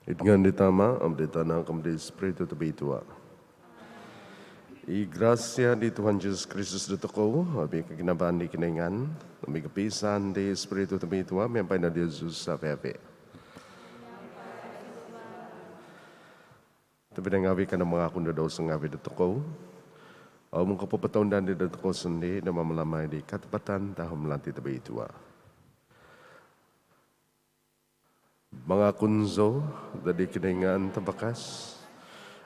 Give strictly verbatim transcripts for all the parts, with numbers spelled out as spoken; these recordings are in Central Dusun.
Id ngaan di Tama, om di Tanak, om di Spiritu Tobitua. I grasia di Tuhan Jesus Kristus dotokou, om i koginavaan di Kinoingan, om i kopiisaan di Spiritu Tobitua, miampai no diozu avi-avi. Tobpinai ngavi, kanou mangakun do douso ngavi dotokou om kopopotounda dotokou sondii do mamalamai di katapatan tahum lanti tobitua. Mangakun zou do di Kinoingan Tavakas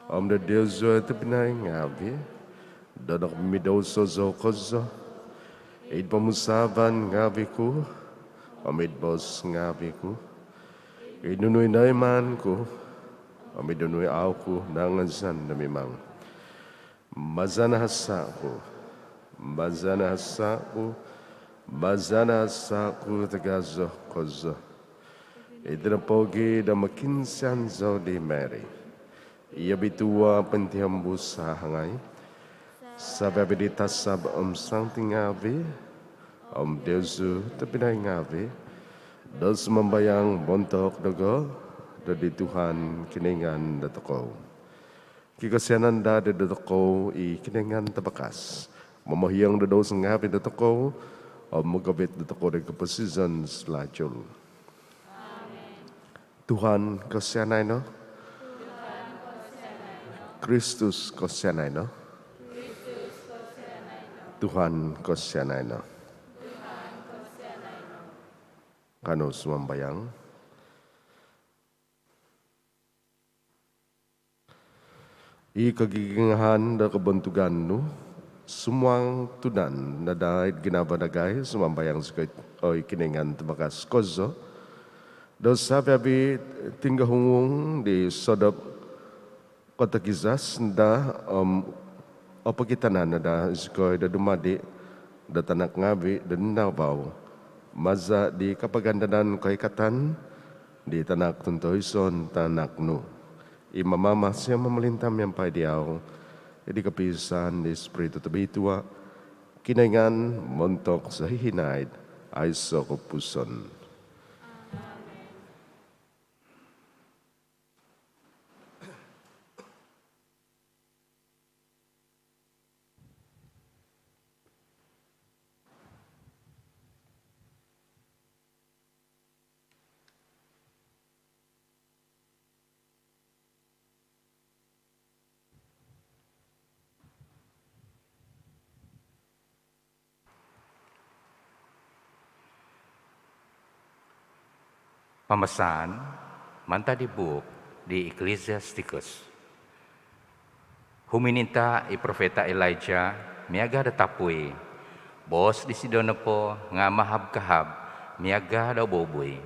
om do diozu tobpinai ngavi do nokomidouso zou kozo id pomusaavan ngavi ku om id boos ngavi ku, id nunu i noimaan ku om id nunu i au ku nangazan do mimang. Maza nahasa ku, maza nahasa ku, maza nahasa ku tagazo kozo. Iti no pogi do mokiinsian zou di Mary i obitua pointihombus, sahangai savi-avi di tasab om santi ngavi om diozu tobpinai ngavi do sumambayang montok dogo do di Tuhan Kinoingan dotokou. Kikosianan daa dotokou i Kinoingan Tavakas, momohiong do douso ngavi dotokou om mogovit dotokou do koposizon salajul. Tuhan kosianai no. Kristus kosianai no. Tuhan kosianai no. Kanou sumambayang. I kogigingahan do kobontugan nu sumuang tunan no daa id ginavo dagai, sumambayang zikoi, oi Kinoingan Tavakas kozo, do savi-avi tinggohungung di sodop kotogizas no daa om opokitanan no daa zikoi do dumadi do tanak ngavi do dinavau maza di kapagandanan koikatan di Tanak tuntoison tanak nu, i mamamasi om momolinta miampai diau id kopiisaan di Spiritu Tobitua, Kinoingan montok sohihinaid aiso kopupuson. Pambasaan mantad di buuk di Ecclesiasticus. Humininta i profeta Elijah miaga do tapui. Boos disido nopo nga mahab-kahab miaga do bobui.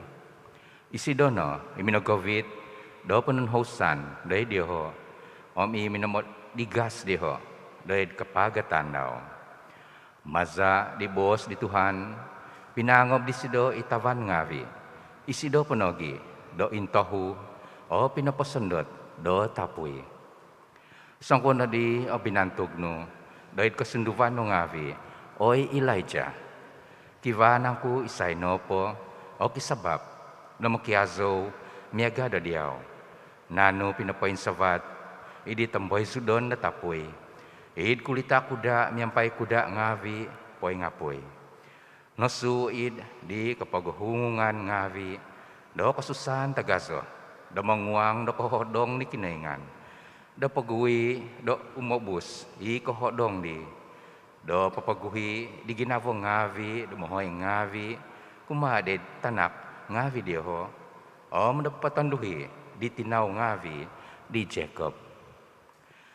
Isido no i minogovit do pononhousan doid dioho om i minomodigas dioho doid kapaagatan dau. Maza di boos di Tuhan, pinaangob disido i tavan ngavi. Isido po nogi do intohu o pinoposondot do tapui. Songkuo nodi o binantug nu doid kosunduvan nu ngavi, oi Elijah, kivaa nangku isai nopo o kisabap do mokiazou miaga do diau? Nanu pinopoinsavat id di tomboizudon do tapui, id kulita kuda miampai kuda ngavi poingapui? Nosuu id di kopogohungungan ngavi do kosusaan tagazo do monguang do kohodong di Kinoingan, do poguhi do umobus i kohodong dii, do popoguhi di ginavo ngavi do mohoi ngavi kumaa di tanak ngavi dioho, om do potonduhi di tinau ngavi di Jacob.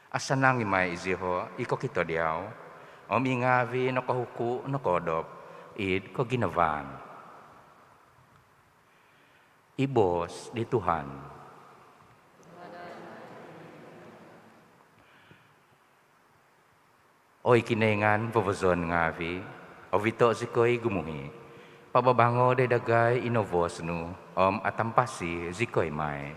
Asanangi mai izioho i kokito diau, om i ngavi nokohuku nokoodop id koginavaan. I boos di Tuhan. Oi Kinoingan vovozon ngavi, ovito zikoi gumuhi. Pababango doid dagai i novoos nu om atampasi zikoi mai.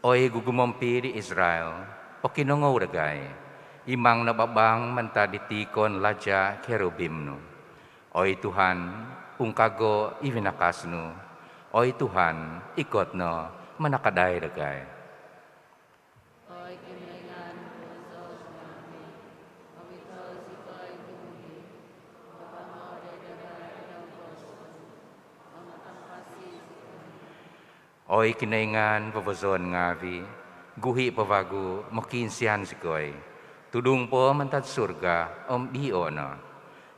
Oi gugumompi di Israel, Pokinongou dagai, imang no babang mantad di tiikon laja' kerubim nu. Oi Tuhan, ungkago' i vinakas nu. Oi Tuhan, ikot no manakadai dagai. Oi Kinoingan, Oi Kinoingan vovozon ngaavi', guhi' po vagu mokiinsian zikoi. Tudung po mantad surga om biio' no.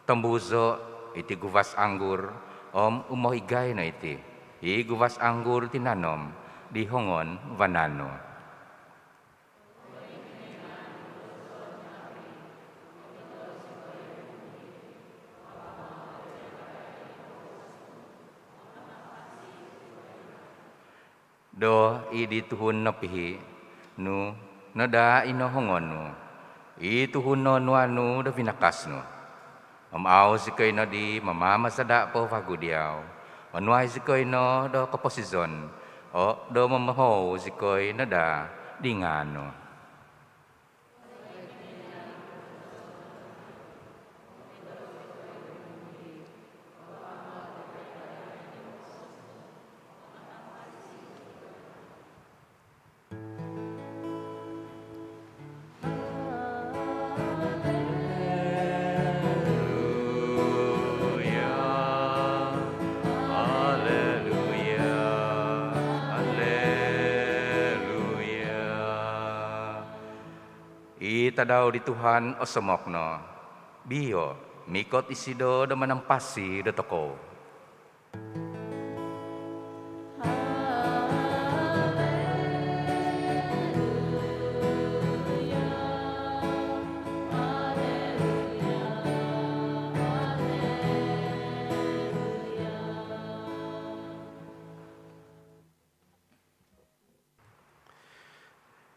Tombuzo' iti guvas anggur om umohigai no iti i guvas anggur tinanom di hongon vanan nu. Do i di tuhun nopihi' nu no daa ino hongon nu, i tuhun noonuan nu do vinakas nu. Om au zikoi nodi mamamazada' po vagu diau, onuai zikoi no do koposizon, o do momohou zikoi no daa di ngaan nu. I tadau di Tuhan osomok no. Biio', mikot isido do manampasi dotokou.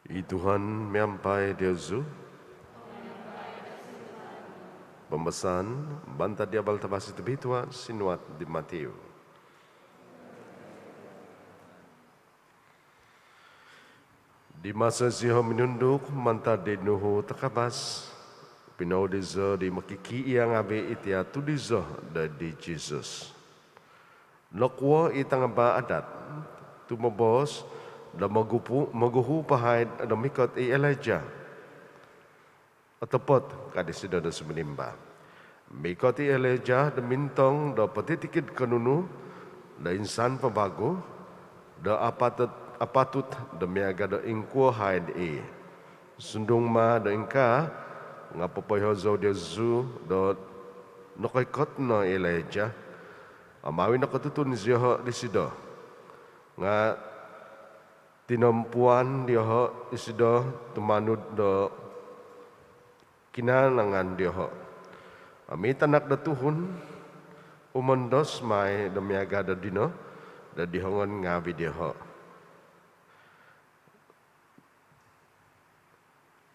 I Tuhan miampai diozu. Pambasaan mantad di Abal Tavasi Tobitua sinuat di Matiu. Di maso zioho minunduk mantad di nuhu takavas, pinoudi zo di mokikiia' ngaavi' iti atudizo do di Jisus. Nokuo i tangaba' adat tu' moboos do moguhu pahai do mikot i Elijah? Otopot, ka disido do suminimba, mikot i Elijah do mintong do potitikid ko' nunu do insan po vagu do apatut, apatut do miaga' do ingkuo hai'd i'. Sundung ma do ingkaa nga' popoiho zou diozu do nokoikot no i Elijah. Om avi' nokotutun zioho' disido, nga' tinompuan dioho' isido tumanud do kinanangan dioho'. Om i Tanak do Tuhun umondos mai do miaga' do dino do di hongon ngaavi' dioho'.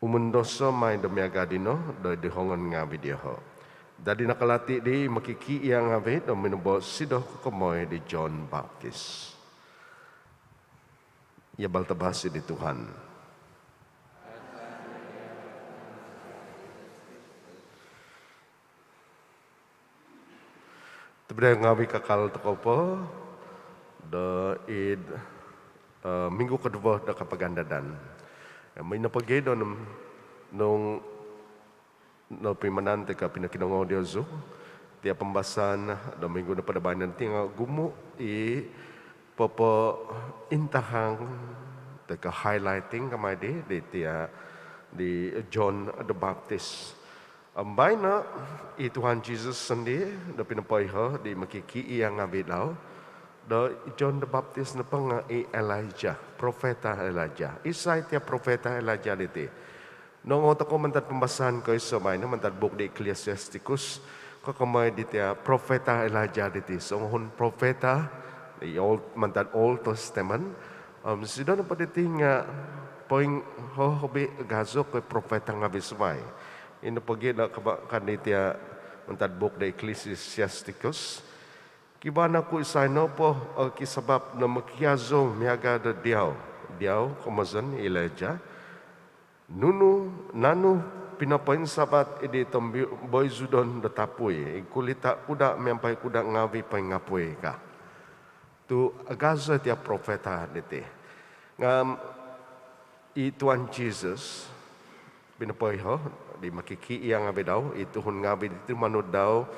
Umondoso' mai do miaga' dino do di hongon ngaavi' dioho'. Dadi nakalati' di mokikiia' ngaavi' do minoboos isido kokomoi di John Baptis. I Abal Tavasi di Tuhan. Tobpinai ngaavi', kakal tokou po do id minggu koduvo do kapagandadan. Ino pogi do nung nopimanan toi ko' pinokinongou diozu tia' pambasaan do minggu nopo do baino diti nga' ogumu' i popointahang toi ko' highlighting kamai di, di tia' di John the Baptist. Om baino i Tuhan Jesus sondii' do pinopoiho di mokikiia' ngaavi' dau do i John the Baptist nopo nga' i Elijah, profeta Elijah. Isai tia' profeta Elijah diti? Nokoongou tokou mantad pambasaan koiso baino mantad buuk di Ecclesiasticus kokomoi di tia' profeta Elijah diti. Songuhun profeta di old, mantad Old Testament. Om isido nopo diti nga' poinghohobi gazo ko' profeta ngaavi' suvai. Ino pogi do kabaakan di tia' mantad buuk di Ecclesiasticus. Kivaa no ku isai nopo o kisavap do mokiazo miaga' do diau, diau komozon i Elijah. Nunu, nanu pinopoinsabat id tomboizudon do tapui, id kulita' kuda' miampai kuda' ngavi' poingapui ka. Tu' agazo iti o profeta diti. Nga' i Tuhan Jesus pinopoiho di mokikiia' ngavi' dau, i tuhun ngavi' di tinumanud dau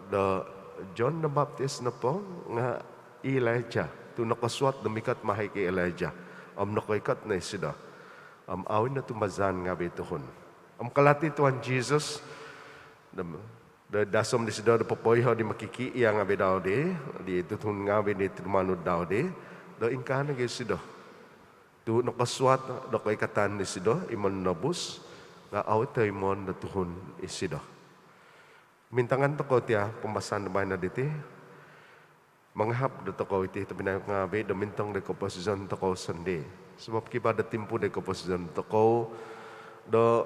do John the Baptist nopo nga' i Elijah tu' nokosuat do mikot mahik i Elijah. Om nokoikot no isido. Om au' i' notumbazaan ngavi' i tuhun. Om kalati i Tuhan Jesus do, do dasom disido do popoiho di mokikiia' ngavi' dau di, di tuhun ngavi' di tinumanud dau di, do ingkaa nogi' isido. Tu' nokosuat do koikatan disido i monobus, nga' au' i' toimoon do tuhun isido. Mintangan tokou tia' pambasaan do baino diti, mangahap dotokou iti tobpinai ngavi' do mintong do koposizon tokou sondii'. Sabap kivaa do timpu do koposizon tokou do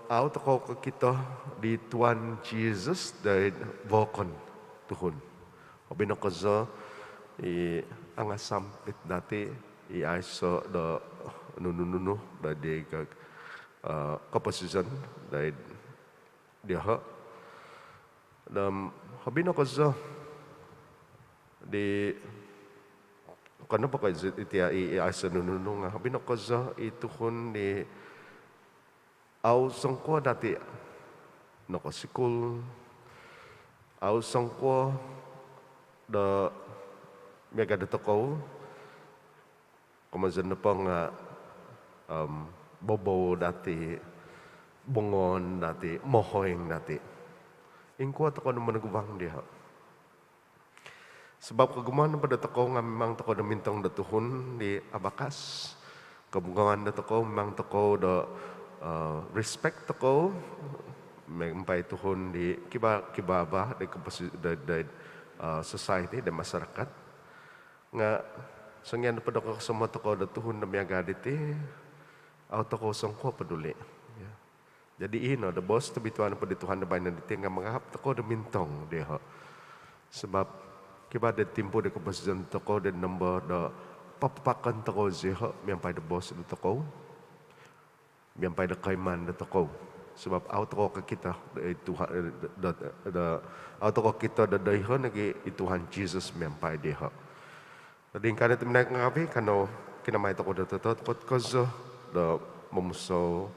au' tokou kokito di Tuhan Jesus doid vokon tuhun. Hobi no kozo i angasampit dati', i aiso' do nunu-nunu doid, eh, koposizon doid dioho'. Om hobi no kozo di, okon nopo ko' iti i, i aiso' nunu-nunu nga' hobi no kozo i tuhun di au' songkuo dati' nokosikul, au' songkuo do miaga' dotokou, komozon nopo nga', om, bobou dati', bongoon dati', mohoing dati'. Ingkuo tokou no monoguvang dioho'? Sabap kogumuan nopo dotokou nga' mimang tokou do mintong do tuhun di abakas. Kobonguan dotokou mimang tokou do, eh, respect tokou miampai tuhun di kivaa, kivaa-vaa di koposi-, di, di, eh, society, di masyarakat. Nga' songian nopo do kosomo tokou do tuhun do miaga' diti, au' tokou songkuo peduli. Ya. Jadi ino do boos tobitua nopo di Tuhan do baino diti nga' mangahap tokou do mintong dioho'. Sabap kivaa do timpu do koposizon tokou do nombo do papapakon tokou zioho' miampai do boos dotokou, miampai do koiman dotokou. Sabap au' tokou kokito do i Tuhan, do, do, do, au' tokou kokito do doiho' nogi' i Tuhan Jesus miampai dioho'. Jadi ingkaa no tobpinai ngavi', kanou kinamai tokou do totopot kozo do momusou,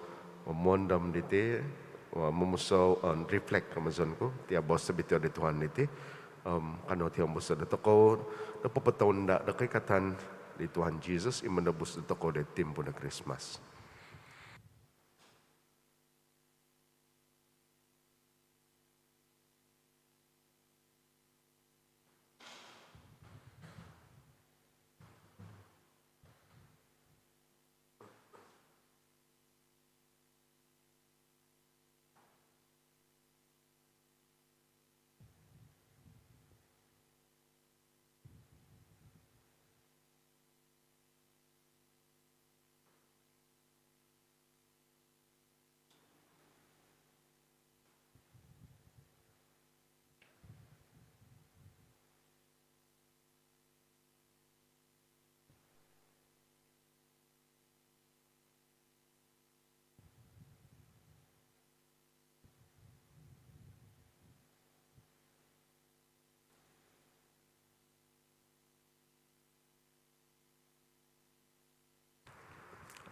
momuondom diti, momusou, om reflect komozon ku, tia' boos tobitua di Tuhan diti. Om kanou tiombus dotokou do popotounda' do koikatan di Tuhan Jesus i monobus dotokou do timpu do Krismas.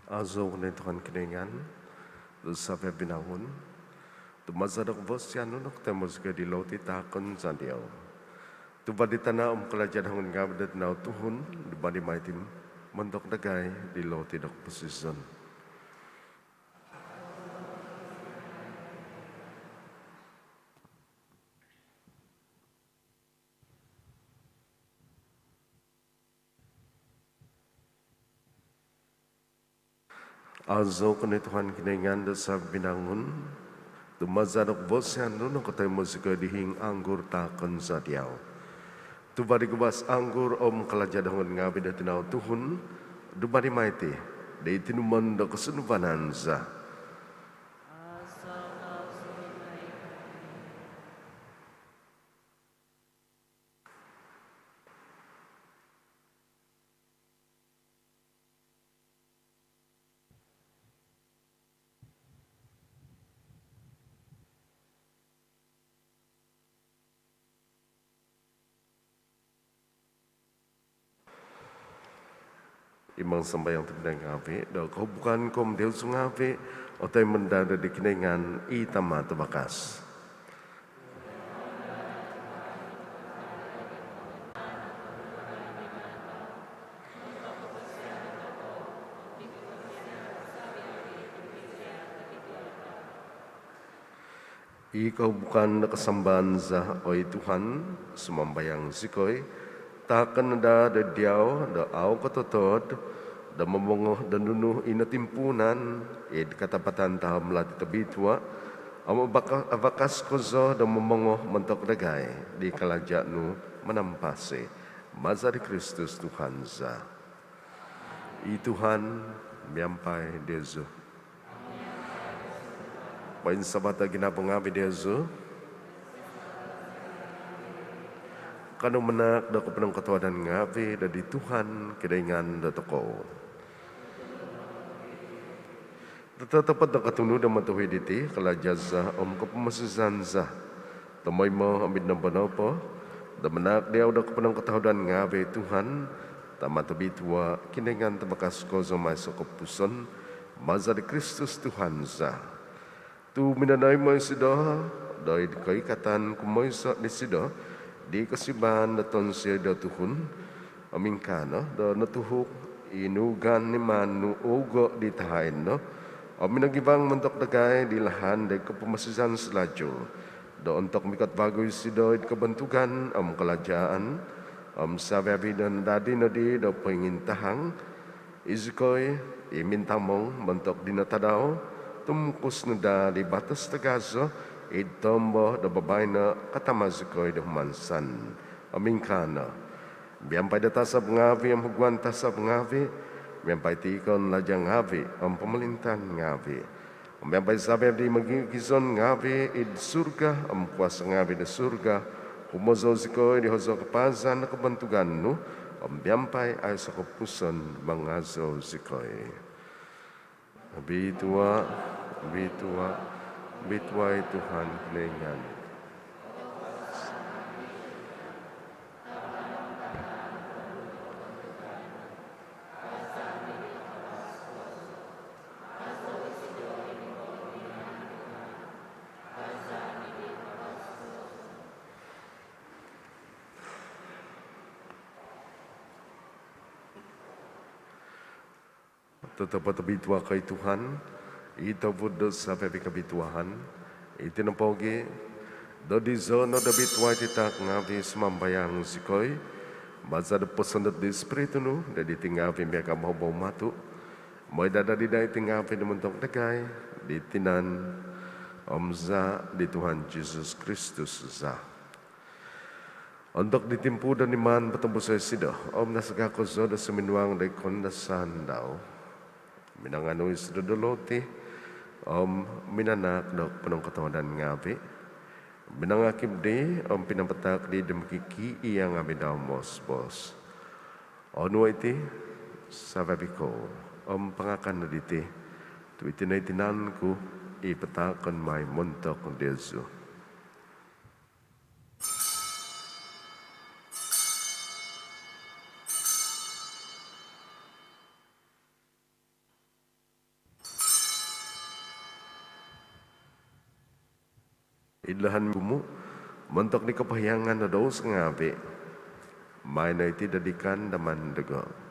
Aazou ko no Tuhan Kinoingan do savi' vinangun, tu maza' do kavasian nu nokotoimo zikoi di loti taakon za diau. Tuva' di tana' om kalaja' do hongon ngaavi' do tinau tuhun, dumadi mai iti montok dagai di loti do koposizon. Aazou ko no Tuhan Kinoingan do savi' vinangun, tu maza' do kavasian nu nokotoimo zikoi di hiing anggur taakon za diau. Tuva' di guvas anggur om kalaja' do hongon ngaavi' do tinau tuhun, dumadi mai iti di tinumon do kosunduvanan za. Imang sambayang tobpinai ngaavi', do kohubukan ku om diozu ngaavi' otoimo no daa di Kinoingan i Tama' tavakas. I kohubukan do kasambaan za, oi Tuhan, sumambayang zikoi, taakon no daa do diau do au' kototood do momongoh do nunu i notimpuunan id katapatan tahom lati tobitua', om abaka-, avakas kozo do momongoh montok dagai di kalaja' nu manampasi. Maza di Kristus Tuhan za. I Tuhan miampai diozu. Poinsavato' ginavo ngaavi' diozu. Kanou manaak do koponongkotohuadan ngaavi' do di Tuhan Kinoingan dotokou. Totopot do kotunud om otuhid iti, kalaja' za om kopomosizan za, tomoimo om id nombo nopo, do manaak diau do koponongkotohuadan ngaavi', Tuhan, Tama' tobitua', Kinoingan tavakas kozo om aiso' kopupuson, maza di Kristus Tuhan za. Tu' minanaimo isido doid koikatan kumoiso' disido di kosivaan do tonsi do tuhun, om ingkaa no do notuhuk i nuugan i maan nu ougo' di tahain nu, om minogivang montok dagai di lahan do kopomosizan salajul, do ontok mikot vagu isido id kobontugan om kalajaan, om savi-avi' do nadadi nodi do poingintahang, izikoi i mintamong montok dino tadau, tumungkus no daa di batos tagazo id tombo do babaino' katama' zikoi do humansan. Om ingkaa no, miampai do tasab ngaavi' om huguan tasab ngaavi', miampai tiikon laja' ngaavi' om pomolintaan ngaavi', om miampai savi-avi' di mogigizon ngaavi' id surga om kuasa' ngaavi' do surga, humozou zikoi di hozou kapaazan do kobontugan nu, om miampai aiso' kopupuson mangazou zikoi. Obitua', obitua', obitua' i Tuhan Kinoingan. Totopot obitua' ko oi Tuhan, i tobud do savi-avi' kobituaan. Iti nopogi', do dizo no do obitua' iti taak ngaavi', sumambayang zikoi, maza do posondot di Ispiritu nu do diti ngaavi' miaga' bohobou matu', moi daa do dadi daa iti ngaavi' do montok dagai di tinan om zaa' di Tuhan Jesus Kristus za. Ontok di timpu do niman potobuso' isido om nasaga' kozo do suminuang do id koundasaan dau, minanganu isido do loti om minanaak do ponongkotohuadan ngaavi', minangakib di om pinapataak di do mokikiiya' ngaavi' dau moos-boos: Onuo' iti savi-avi' kou om pangakan no diti, tu' iti no i tinan ku i pataakon mai montok diozu. Id lahan gumu', montok di kopohiangan do douso ngaavi', maai no iti do di kaandaman dogo'.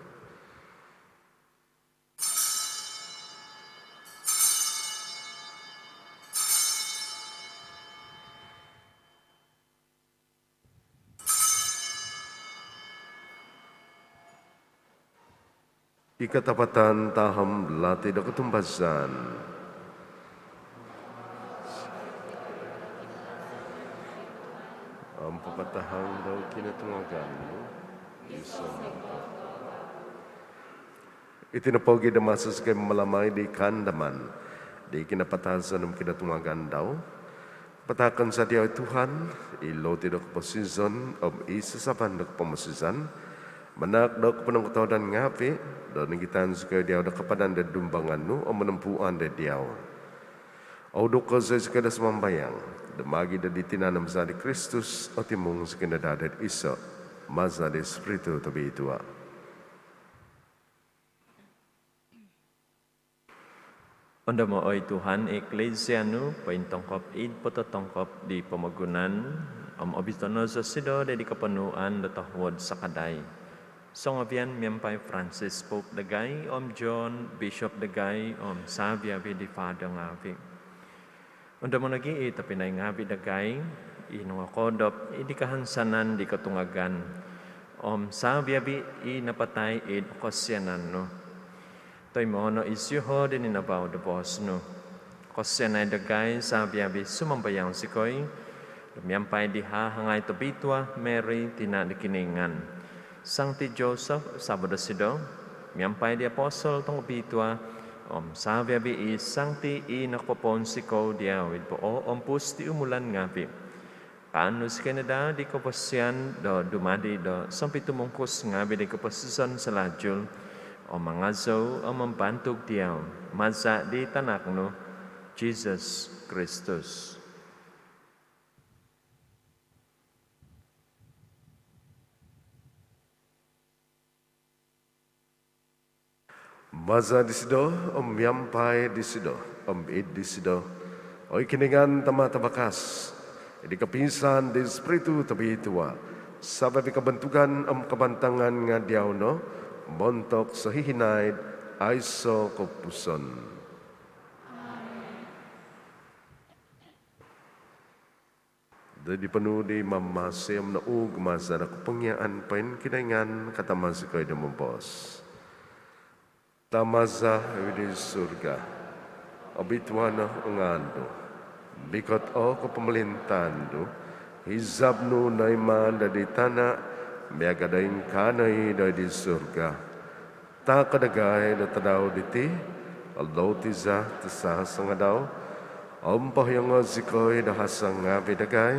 I katapatan tahom lati do kotumbazaan om papatahang do kinotungagan nu, iso' no. Iti nopogi' do maso zikoi mamalamai di kaandaman di kinapatazon om kinotungagan dau, pataakon za diau oi Tuhan i loti do koposizon om i sasaban do kopomosizan, manaak do koponongkotohuadan ngaavi', do nongitan zikoi diau do kapadan do dumbangan nu om monompuan do diau. Ouduk kozo zikoi do sumambayang, do maagi' do di tinan om zaa' di Kristus, otimung zikoi no daa do iso', maza di Ispiritu Tobitua'. Ondomo' oi Tuhan i Eklisia nu pointongkop id pototongkop di pomogunan, om obito' no zosido di koponuan do tohuod sakadai. Songovian miampai Francis Pope dagai, om John Bishop dagai, om savi-avi di Father ngavi'. Ondomo' nogi' i tobpinai ngavi' dagai i nongokoodop id kahansanan di kotungagan, om savi-avi i napatai id kosianan nu. Toimoo' no isioho' di ninavau do boos nu. Kosianai dagai savi-avi, sumambayang zikoi, do miampai di hahangai tobitua Mary tina' di Kinoingan, Sangti Joseph savo' dosido, miampai di apostol tongobitua, om savi-avi i sangti i nokopopounsikou diau id pooompus di umulan ngavi', kaanu zikoi no daa di koposizon do dumadi do sompitumungkus ngavi' di koposizon salajul, om mangazou om mambantug diau maza' di Tanak nu, Jisus Kristus. Maza' disido, om miampai disido, om id disido, oi Kinoingan Tama' Tavakas, id kopiisaan di Ispiritu Tobitua, savi-avi kabantugan om kabantangan nga' diau no, montok sohihinaid aiso' kopupuson. Do di ponuu' di Mamamasi om nouug maza' do kopongiaan poinkinoingan, katama' zikoi do moboos: Tama za i id surga, obitua no o ngaan nu, mikot o kopomolintaan nu, hizab nu noiman do id tana' miaga' do ingkaa no i do id surga. Taak dagai do tadau diti o lotiza' do sasangadau, om pohiongo' zikoi do hasa' ngavi' dagai,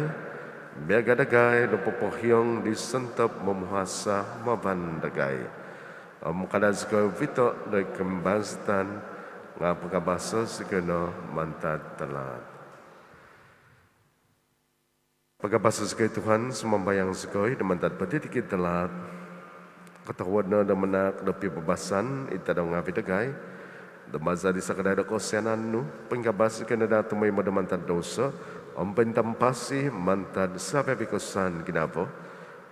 miaga' dagai do popohiong di sontob momuhasa' mavan dagai. Om kada' zikoi ovito' do koimbazatan, nga' pagabaso' zikoi no mantad talaat. Pagabaso' zikoi Tuhan, sumambayang zikoi, do mantad potitikid talaat. Kotohuod no do manaak do pibabasan id tadau ngavi' dagai, do maza' di sakadai do kosianan nu, poingabas zikoi no daa tumoimo do mantad douso, om pointampasi mantad savi-avi kosusaan ginavo,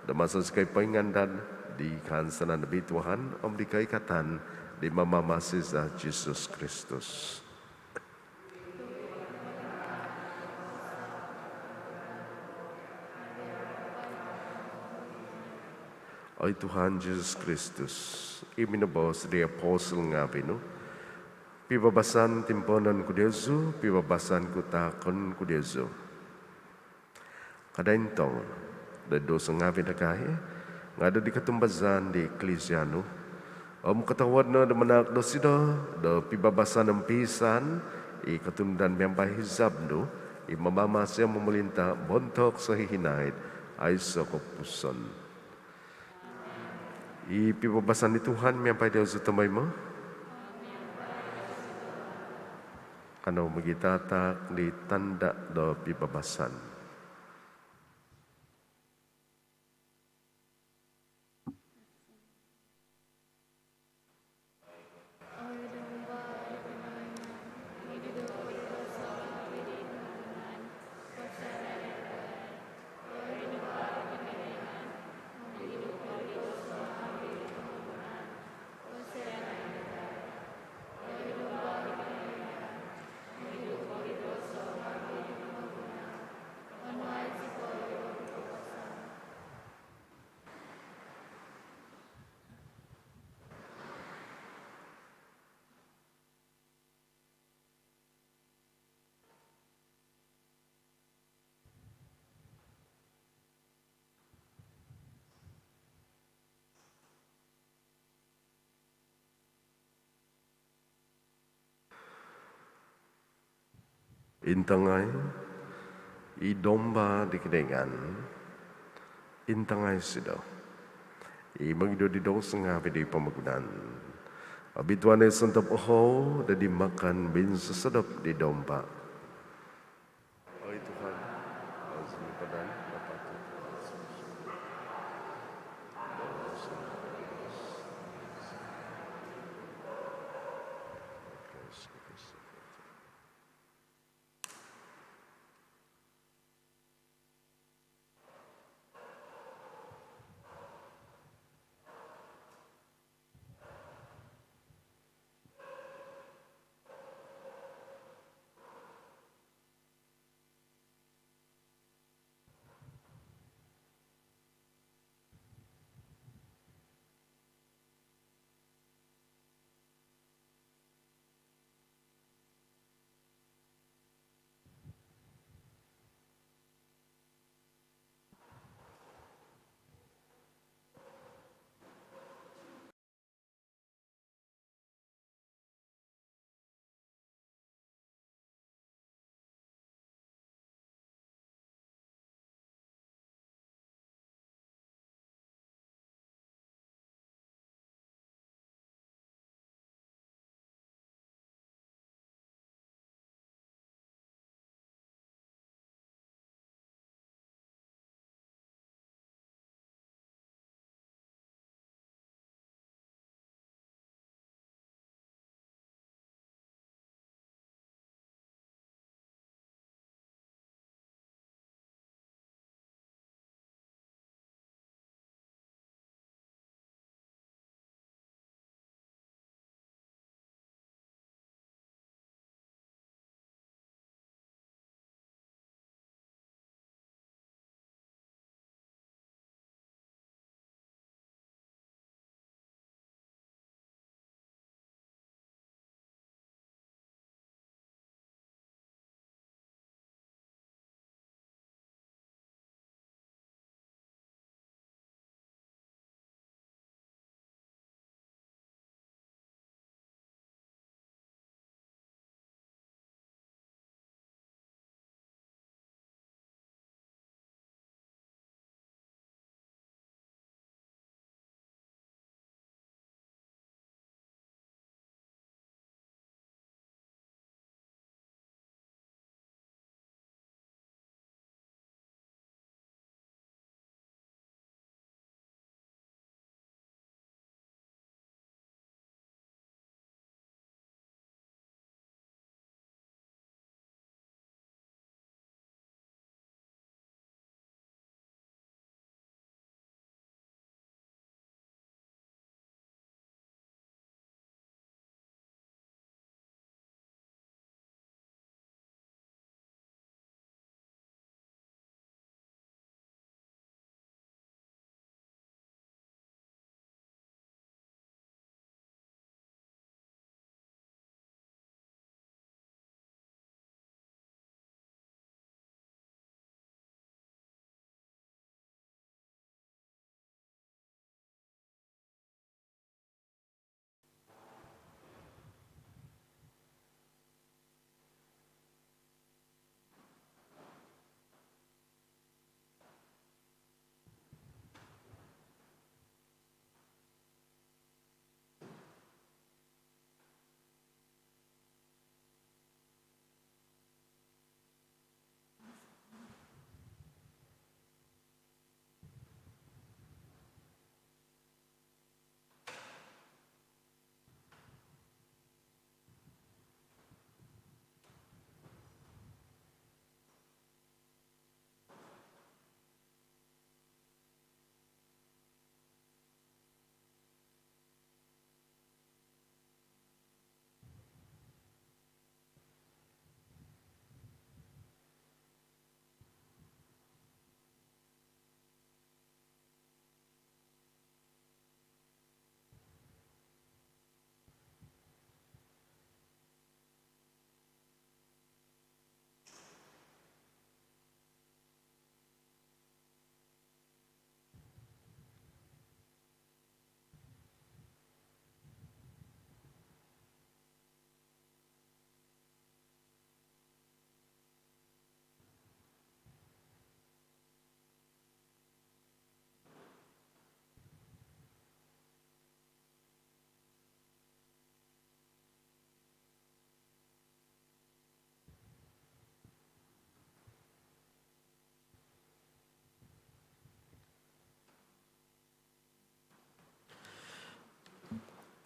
do maso zikoi poingandad di kahansanan do bituahan om di koikatan di Mamamasi za Jisus Kristus. Oi Tuhan Jisus Kristus, i minoboos di apostol ngavi' nu, pibabasan timpoonon ku diozu, pibabasan ku taakon ku diozu. Kada' intong do douso ngavi' dagai, nga' do di kotumbazaan di Eklisia nu. Om kotohuod no do manaak dosido do pibabasan om piisaan i kotunudan miampai hizab nu, i mamamasi om momolinta' montok sohihinaid aiso' kopupuson. I pibabasan di Tuhan miampai diozu tomoimo. Kanou mogitataak di tanda' do pibabasan. Intangai i Domba di Kinoingan, intangai Sido i mongidu di douso ngaavi' di pomogunan. Obitua no i sontob ohou do di makan minsosodop di Domba. Oi Tuhan, au zou sumipadan mapatut. Douso.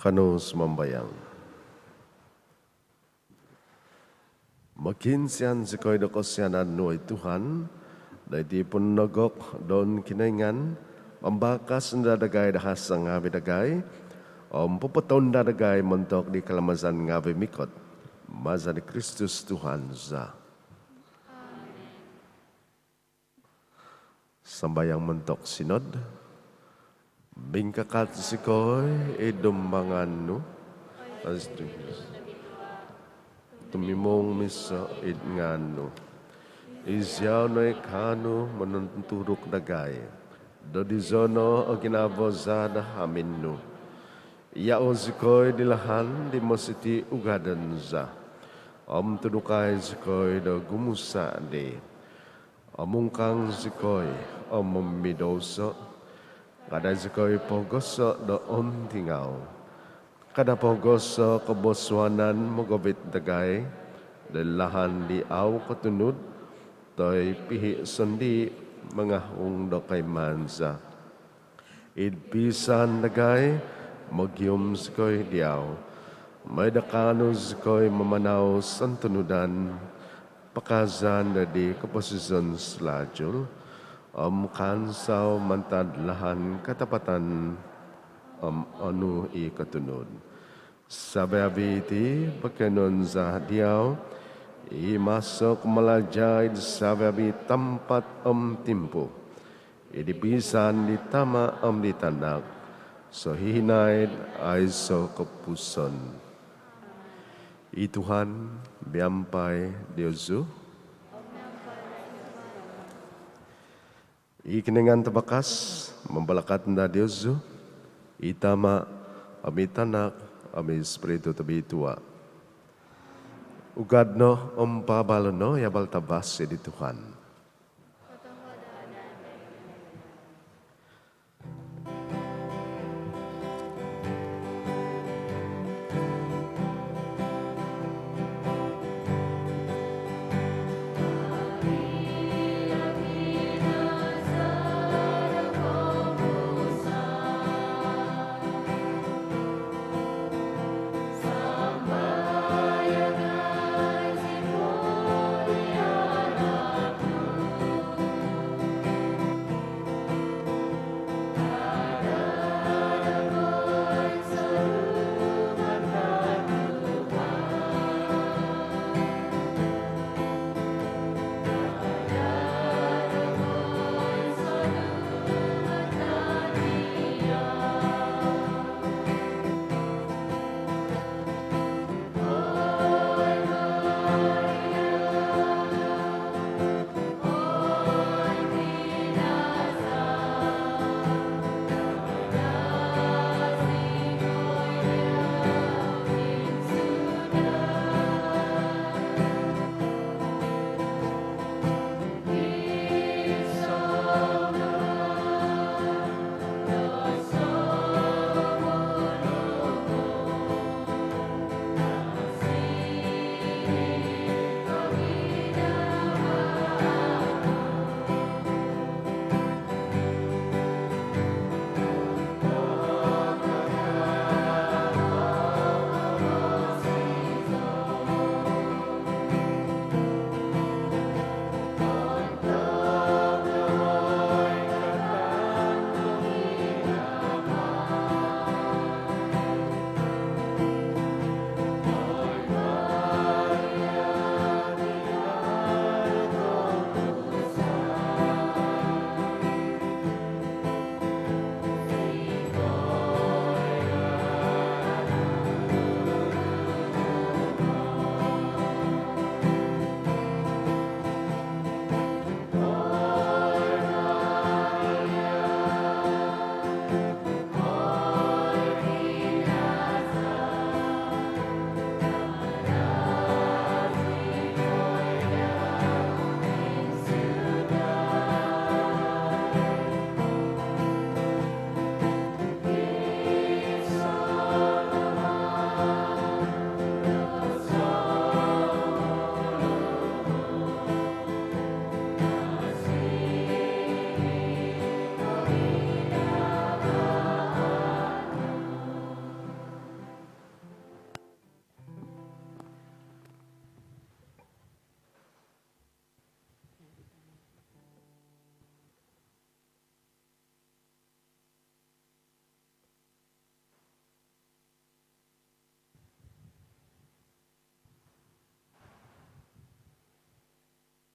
Kanou sumambayang. Mokiinsian zikoi do kosianan nu, oi Tuhan, do iti pononogok do Kinoingan, mambakas no daa dagai do hasa ngaavi' dagai, om popotounda dagai montok di kalamazan ngaavi' mikot. Maza di Kristus Tuhan za. Sambayang montok Sinod. Mingkakat zikoi id dumbangan nu, tumimung miso id ngaan nu. Iziau no i kaanu mononturuk dagai, dodizo no o ginavo za do hamin nu. Iao zikoi di lahan di mositi ugadon za, om tudukai zikoi do gumusa dii. Omungkang zikoi om momidouso, kada zikoi pogoso do ontingau. Kada pogoso kobosuanan mogovit dagai do lahan di au kotunud, toi pihi sondii mangahung do koimaan za. Id pisan dagai, mogium zikoi diau, moi do kaanu zikoi mamanau sontunudan, pakazaan do di koposizon salajul, om kaansau mantad lahan katapatan om onu i kotunud. Savi-avi iti pokionuon za diau, i maso kumalaja id savi-avi tampat om timpu, id pisan di Tama om di Tanak, sohihinaid aiso kopupuson. I Tuhan miampai diozu. I Kinoingan Tavakas mambalakat no daa diozu, i Tama, om i Tanak, om i Spiritu Tobitua. Ugad no om paabalo no i abal tavasi di Tuhan.